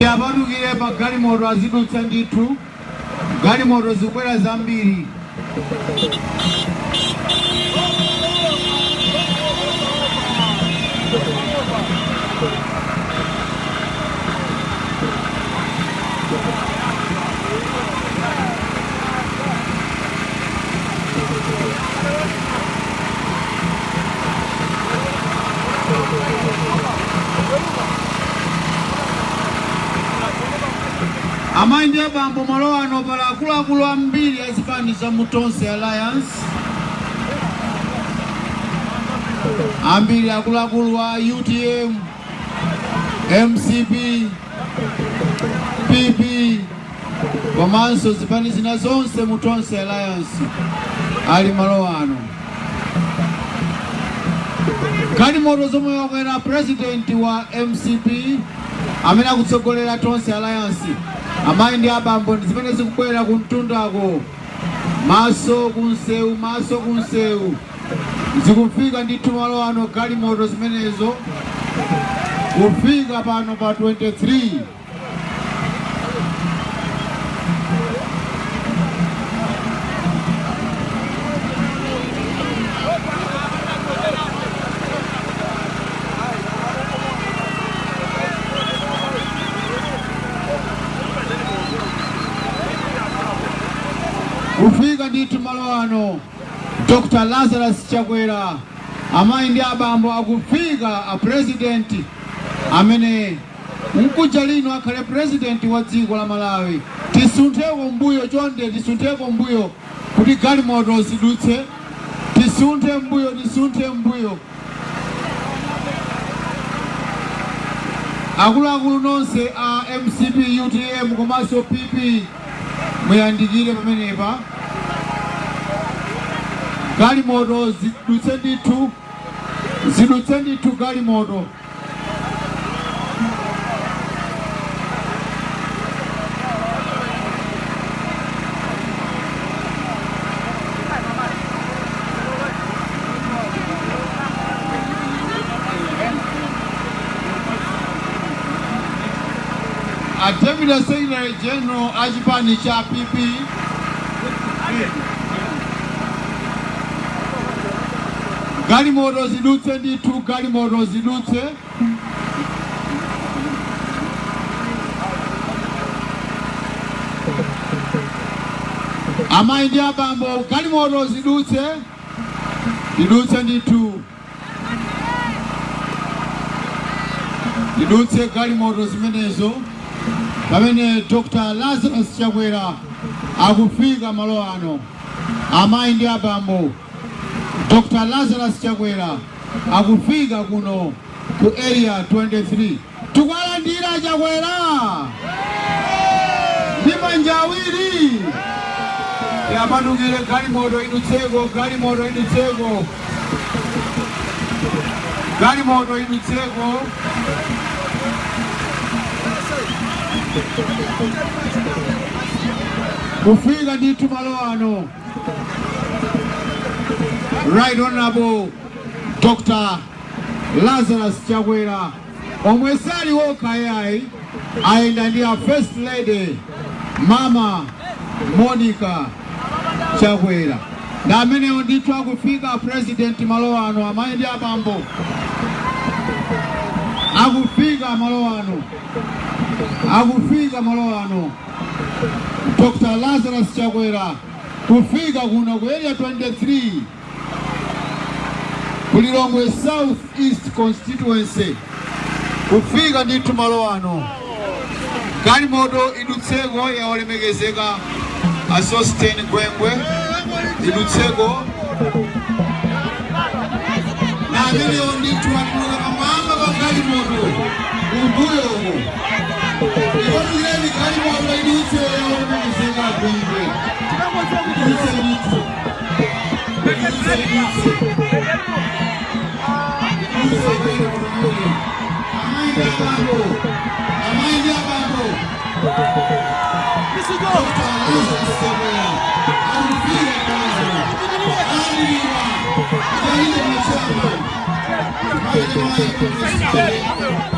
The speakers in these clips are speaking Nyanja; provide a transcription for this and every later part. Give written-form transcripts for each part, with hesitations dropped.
Tiapatukire pa galimoto azidutsa ndithu. Galimoto zikubwera zambiri. Amayi ndi abambo, malo ano pali akuluakulu ambiri a zipani za mu Tonse Alliance, ambiri akuluakulu a UTM, MCP, PP komanso zipani zina zonse mu Tonse Alliance ali malo ano. Galimoto zomwe wakwera president wa MCP amene akutsogolera Tonse Alliance, amayi ndi abambo, ndi zimene zikubwera ku mtundako, maso kunsewu, maso kunsewu, zikufika ndithu malo ano. Galimoto zimenezo kufika pano pa 23. Kufika ndithu malo ano Dr. Lazarus Chakwera, amayi ndi abambo, akufika a president amene mkuja lino akhale president wa dziko la Malawi. Tisuntheko mbuyo chonde, tisuntheko mbuyo kuti galimoto zidutse. Tisunthe mbuyo, tisunthe mbuyo. Akuluakulu nonse a MCP, UTM komanso PP muyandikire pamenepa, galimoto zidutse ndithu, zidutse ndithu galimoto. A Deputy Secretary General a chipani cha PP, galimoto zidutse ndithu, galimoto zidutse. Amayi ndi abambo, galimoto zidutse, zidutse ndithu, zidutse galimoto zimenezo pamene Dr. Lazarus Chakwera akufika malo ano. Amayi ndi abambo, Dr. Lazarus Chakwera akufika kuno ku Area 23. Tikuwalandira Chakwera ndi manja awiri. Yapatukire galimoto idutseko, galimoto idutseko, galimoto idutseko. Kufika ndithu malo ano Right Honorable Dr. Lazarus Chakwera, omwe sali wokha yayi, ayenda ndi a First Lady Mama Monica Chakwera. Ndi amenewo ndithu akufika president malo ano. Amayi ndi abambo, akufika malo ano, akufika malo ano Dr. Lazarus Chakwera, kufika kuno ku Area 23 ku Lilongwe South East Constituency, kufika ndithu malo ano. Galimoto idutseko yaolemekezeka a Sosten Gwengwe, idutseko. Na amenewo ndithu atuluka pamwamba pa galimoto kumbuyoko. Ipatukireni galimoto idutse yaolemekezeka Gwengwe, idutse ndithu, idutse, idutse, idutse galimoto imeneyo. Amayi ndi abambo, amayi ndi abambo, Dr. Lazarus Chakwera akufika pano, alandiridwa ndi machama Malawi Congress Party komanso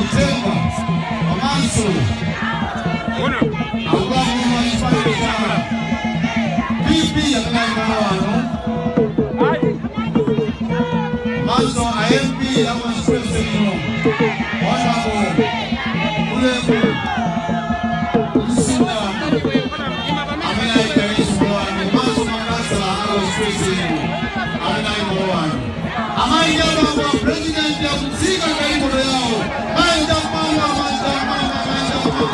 Uthenga komanso akuluakulu a chipani cha PP amene ali malo ano, komanso a MP a constituency ino, Honorable Ulemu Msina, amene ali Daliso malo ano, komanso makhansala a constituency ino amene ali malo ano. Amayi ndi abambo, president akutsika galimoto yawo. Manja mama, manja mama, manja mama,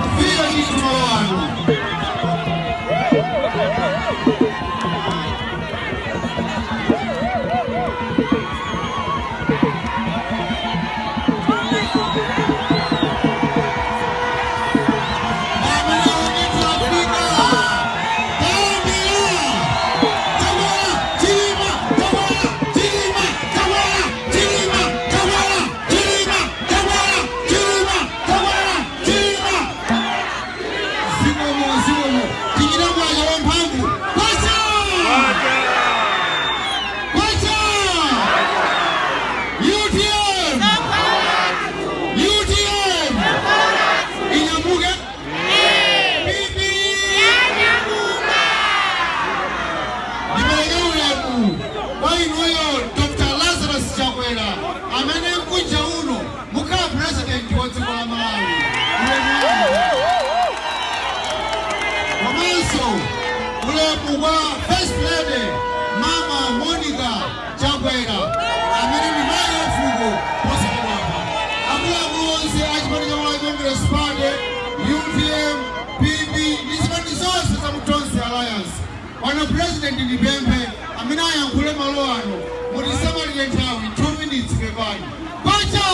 kufika ndithu malo ano. Amene ndithu afika. Taombera Chakwera Chilima, Chakwera Chilima, Chakwera Chilima, Chakwera Chilima, Chakwera Chilima, Chakwera Chilima. Zikomo, zikomo. Tichita kwacha wamphamvu. Kwacha, kwacha! UTM, UTM inyamuke! PP ndipereke ulemu kwa inuyo Dr. Lazarus Chakwera, amene mkuja uno mukhala president wa dziko la Malawi. Ulemu wanu. Komanso ulemu kwa First Lady Mama Monica Chakwera, amene ndi mayi wafuko posachedwapa. Akuluakulu onse a chipani cha Malawi Congress Party, UTM, PP ndi zipani zonse za mu Tonse Alliance. Bwana President, ndipemphe amene ayankhule malo ano, mutisamalire nthawi, 2 minutes, pepani. Kwacha!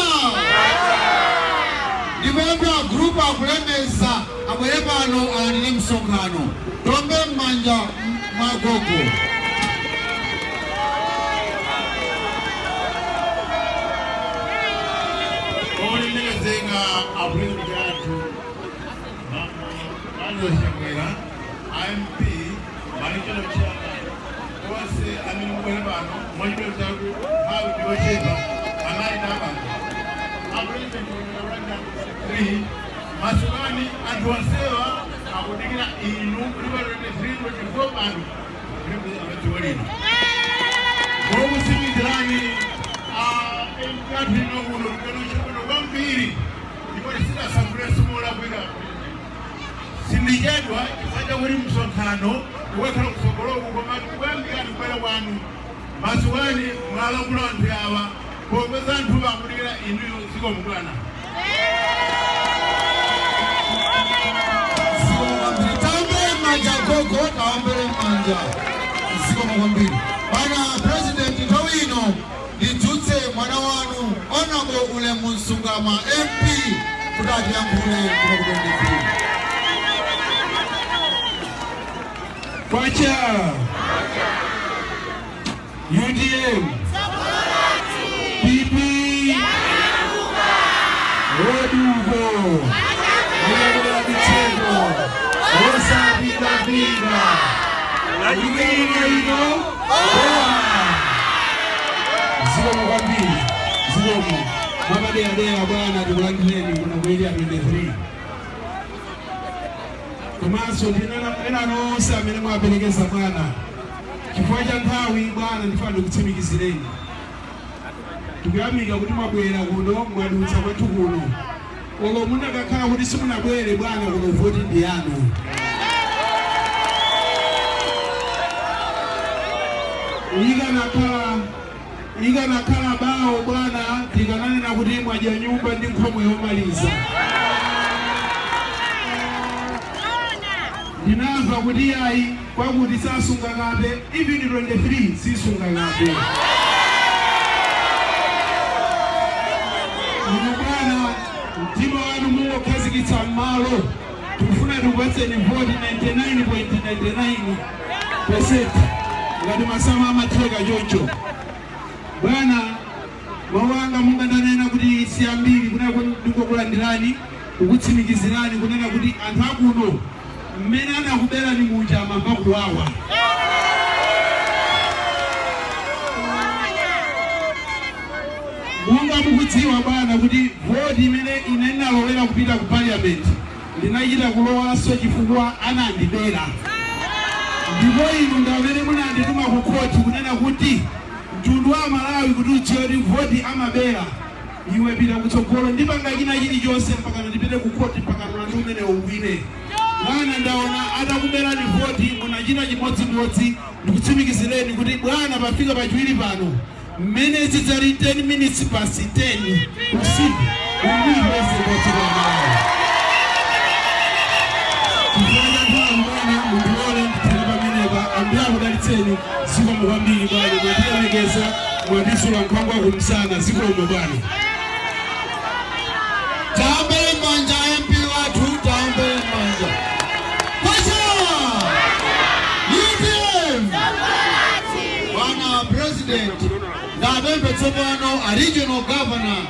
Ndipemphe a group akulembesa abwere pano alandire msonkhano. Tombe m'manja mwagogo. Olemekezeka apresident athu Lazarus Chakwera, MP, malichero chairman onse amene mubwere pano mwachidwe chaku, nthawi ndiyochepa. Amayi nabambo, apresident 3 masukani, anthu onsewa akudikira inu kuti pa 23, 24 pano dziko lino ngokusimikizirani mkati ino kuno kukano chabwino kwambiri, ndipo tisinasankhule simolakwika. Sindichedwa chifukwa chakuti msonkhano ukakhala kutsogoloku, koma tikuyambikani kubwera kwanu masukani mwalangula anthu awa, popeza anthu akudikira inuyo. Zikomo, bwana. Zikomo kwambiri. Taombere m'manja gogo, taombere m'manja. Zikomo kwambiri, bwana President. Nthawi ino ndidzutse mwana wanu, Honorable Ulemu Msungama, MP, kuti atiyankhule kuno ku 23. Kwacha! UTM! PP! Roduko! Muyabula mitego! Osapinga pinga! Ino ino! Zikomo kwambiri, zikomo. Mwapaderadera, bwana, tikulandireni kuno ku Area 23, komanso ena nonse amene mwaperekeza bwana. Chifukwa cha nthawi, bwana, ndifuna ndikutsimikizireni, tikuyamika kuti mwabwera kuno, mwadutsa kwathu kuno. Olo munakakhala kuti simunabwere, bwana, kuno voti ndi yanu. Ikanakhala bawo, bwana, tikananena kuti mwadya nyumba ndi nkhomwe yomaliza. Ndinamva kuti ayi, kwakuti sasunga kape, even 23 sisunga kape. Inu bwana, mtima wanu mungokhazikitsa m'malo, tikufuna tikupatseni voti 99.99%, ngati masama amatheka choncho. Bwana, mawu anga munga ndanena kuti si ambiri, kunena kuti ndingokulandirani, kukutsimikizirani kunena kuti anthu akuno mmene anakuberani muja amamva kuwawa. Monga mukudziwa bwana kuti voti imene ine ndinalowera kupita ku parliament ndinachita kulowanso chifukwa anandibera, ndipo inu ndi amene munandituma ku khoti kunena kuti mtundu wa Malawi kuti udziwe kuti voti amabera. Iwe pita kutsogolo, ndipanga china chilichonse mpaka ndipite ku khoti, mpaka mlandu umene uwine. Bwana, ndaona atakuberani voti munachita chimodzimodzi. Ndikutsimikizireni kuti bwana, pafika pachiwiri pano mmene zidzali 10 minutes past 10 usiku, uli president wa dziko la Malawi. Chifukwa cha nthawi bwana, mundilole ndithere pamenepa. Ambuye akudalitseni. Zikomo kwambiri bwana, mwatilemekeza, mwatisula nkhwangwa kumsana. Zikomo bwana. Taombere manja MP wathu, taombere manja. Kwacha! UTM! Bwana President, ndapemphe tsopano a regional governor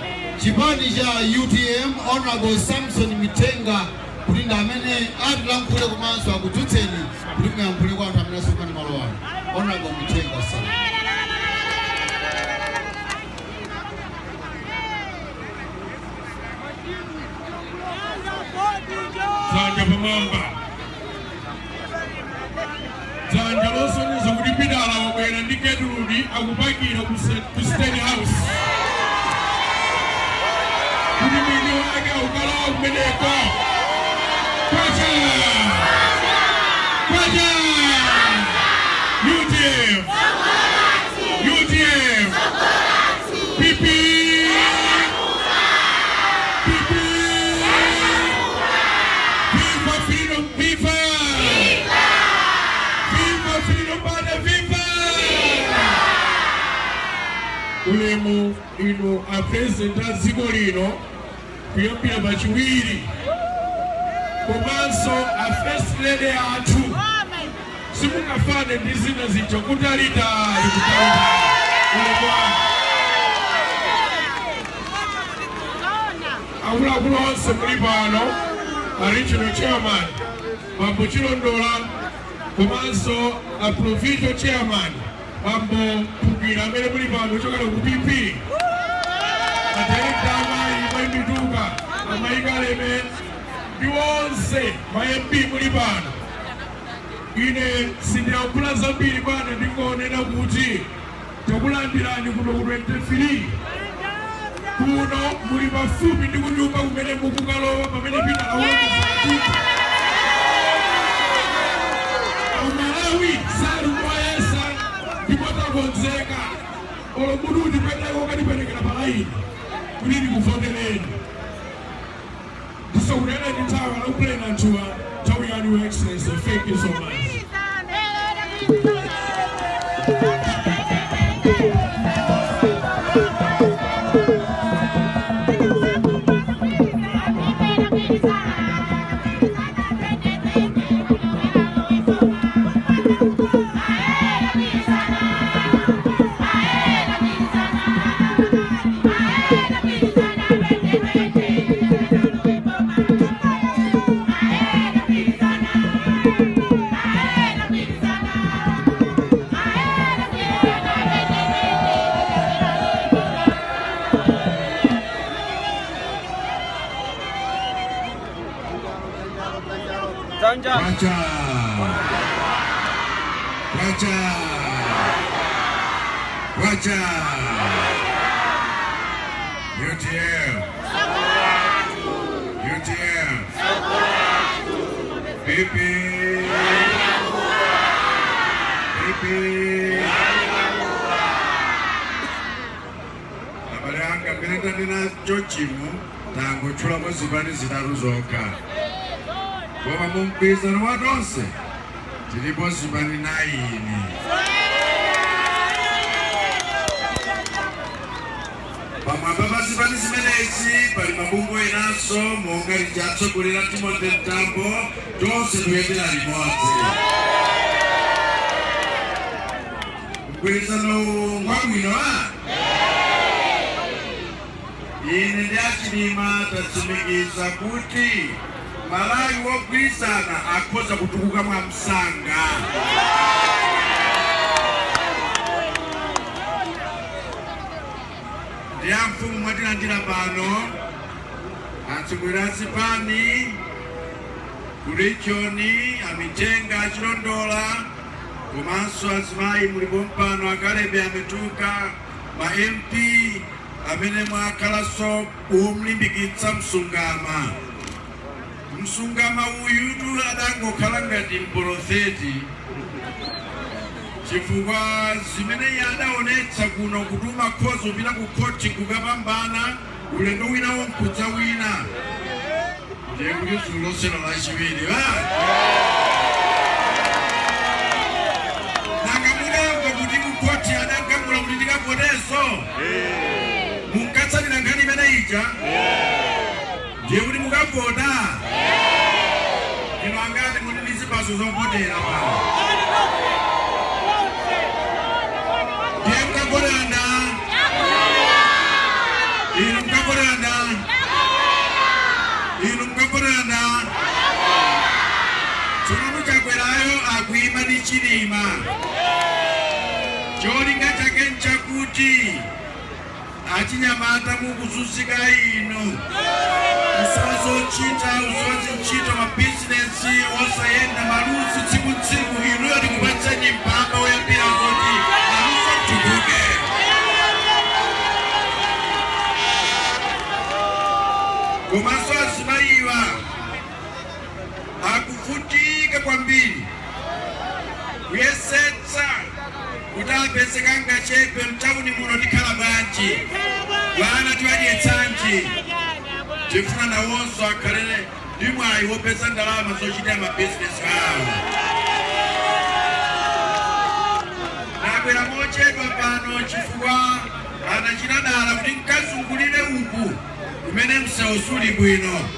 chipani cha UTM, Honorable Samson Mitenga, kuti ndi amene atilankhule komanso akudzutseni kuti muyankhule kwa anthu amene asonkhana malo ano. Honorable Mitenga, sir. Dzanja pamwamba, dzanja losonyeza kuti Pitala wabwera ndi Gertrude, akupakira ku State House kuti mwini wake akukalowa kumeneko. Kwacha! Kwacha! UTM! UTM! PP! PP! Viva freedom! Viva! Viva Freedom Party! Viva! Ulemu inu a president a dziko lino kuyambira pachiwiri, komanso a first lady athu, simungafane ndi zina zija, kutalitali, kutalitali. Ulemu wanu. Akuluakulu onse muli pano, a regional chairman Bambo Chilondola, komanso a provincial chairman Bambo Phukira amene muli pano kuchokera ku PP, a director amayi Maimituka, amayi Kaleme ndi onse ma MP muli pano, ine sindiyankhula zambiri bwana. Ndingonena kuti takulandirani kuno ku 23. Kuno muli pafupi ndi kunyumba kumene mukukalowa pamene Pitala awonjezera. Amalawi sali kuwayesa ndipo takonzeka. Olo mutu utipweteka, ukatiperekera pa laini kuti ndikuvotereni. Ndisakunena ndi nthawi anakulena nthuwa nthawi yanu. Your Excellency, thank you so much. Kwacha! Kwacha! Kwacha! UTM! UTM! PP! PP! Abale anga, mmene tanena chochimu, tangotchulapo zipani zitatu zokha, koma mu mgwirizano wa Tonse tilipo zipani 9. Pamwamba pa zipani zimenezi pali mabungwe enanso monga lija atsogolera Timothy Mtambo. Tonse tikuyendera limodzi. Mgwirizano uwu ngwabwino. A ine ndi achilima tatsimikiza kuti Malawi wogwirizana akhoza kutukuka mwa msanga. Ndi amfumu mwatilandira pano, atsogoleri a zipani ku region, amitenga, achilondola, komanso azimayi mulipo mpano, akalebe ametuka, ma MP amene mwakhalanso kumlimbikitsa Msungama. Msungama uyutu adangokhala ngati mprofeti, chifukwa zimene iye adaonetsa kuno kuti umakhoza kupita ku khoti kukapambana, ulendo wina wonkudza wina, ndiye kuti zulosera lachiwiri. Nanga munamva kuti kukhoti adagamula kuti ndikavotenso? Munkatsatira nkhani imene ija? Ndiye kuti mukavota ino. Angati muli ndi ziphaso zovotera pano? Ndiye mukavotera nda inu? Mukavotera nda inu? Mukavotera nda? Tsono Chakwerayo akuima ndi Chilima, cholinga chake nchakuti achinyamata mukuzunzika inu, usowa zochita, usowa zintchito, mabizinesi osayenda, maluzi tsiku tsiku, inuyo tikupatseni mpamba woyambira zoti aluso mtukuke. Komanso azimayiwa akuvutika kwambiri kuyesetsa kuti apeze kangachepe mtawuni muno. Tikhala bwanji? Bwana, tiwadyetsanji? Tifuna nawonso akhale ndi mwayi wopeza ndalama zochitira mabizinesi awo. Nabwera mochedwa pano chifukwa anachita dala kuti nkazungulire uku kumene msewu suli bwino,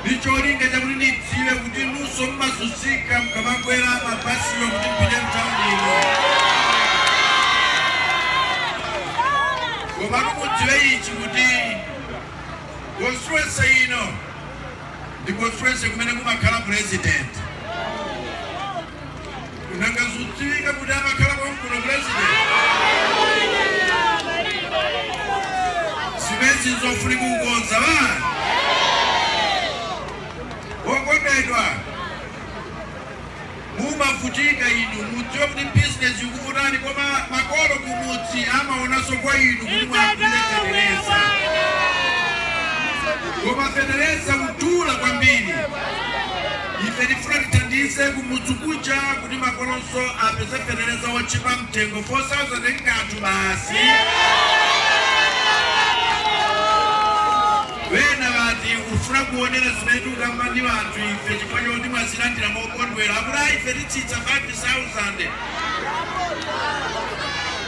ndi cholinga chakuti ndidziwe kuti nunso mmazunzika mukamakwera mabasiwo kuti mpite mtawunimo. Komatu mudziwe ichi, kuti constituency ino ndi constituency kumene kumakhala president. Nanga zudziwika kuti amakhala kwamkuno president? Zimezi zofunika kukonza. Bana okondedwa, mumavutika inu, mudziwe kuti bizinesi ikuvutani, koma makolo kumudzi amaonanso kwa inu kuti mwagule fetereza, koma fetereza kudula kwambiri. Ife tifuna tithandize kumudzi kuja kuti makolonso apeze fetereza wochipa mtengo, 4000 ngati basi. Wena vati ufuna kuonera zimene tikukamba ndi anthu ife, chifukwa choti mwazilandira mokondwera, akuti ayi, ife titsitsa 5000,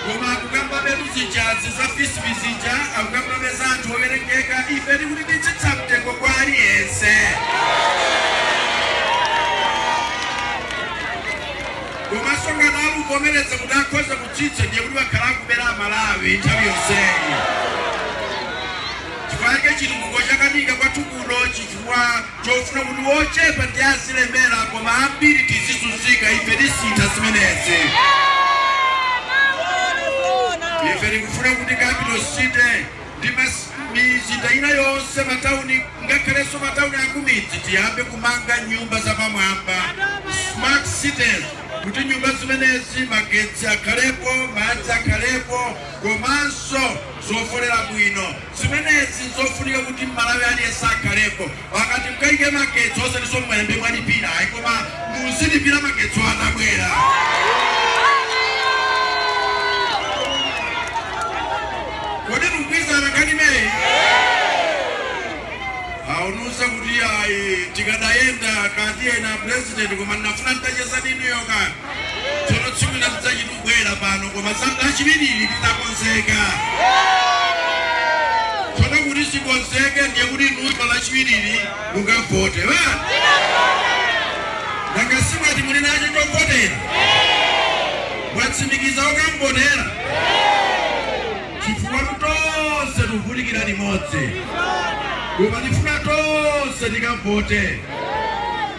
koma akukamba betu zijazi za FISP zija, akukamba za anthu owerengeka. Ife tikuti titsitsa mtengo kwa aliyense. Komanso ngati akuvomereza kuti akhoza kutsitsa, ndiye kuti wakhala akubera Amalawi nthawi yonseyi. Chifukwa chake chitukuko chakanika kwathu kuno, chifukwa chofuna kuti wochepa ndi azilemera koma ambiri tizizunzika. Ife tisintha zimenezi. Ife tikufuna kuti capital city ndi mizinda ina yonse, matawuni, ngakhalenso matawuni akumidzi, tiyambe kumanga nyumba zapamwamba, smart cities, kuti nyumba zimenezi magetsi akhalepo, madzi akhalepo, komanso zofolera bwino. Zimenezi nzofunika kuti Mmalawi aliyense akhalepo. Wakati mkaike magetsi, osatinso mwayambe mwalipira ayi, koma muzilipira magetsi atabwera. Kodi tikugwirizana nkhani imeneyi? Aunuza kuti ayi, tikadayenda kati ena president, koma ndinafuna nditacheza ndinuyo kani. Tsono tsiku lina tidzachitubwera pano, koma lachiwiriri titakonzeka. Tsono kuti zikonzeke, ndiye kuti inuyo lachiwiriri mukavote. Bana, nanga simwati muli nacho chovotera? Mwatsimikiza okamvotera? Chifukwa tonse tikuvutikira limodzi, koma tifuna tonse tikavote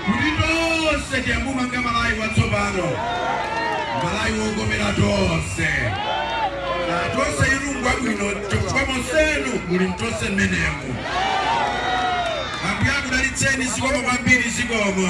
kuti tonse tiyambumanga Malawi watsopano, Malawi wokomera tonse. Na tonse irungwa bwino chifukwa monse. Muli mtonse mmenemu. Ambuye akudalitseni. Zikomo kwambiri, zikomo.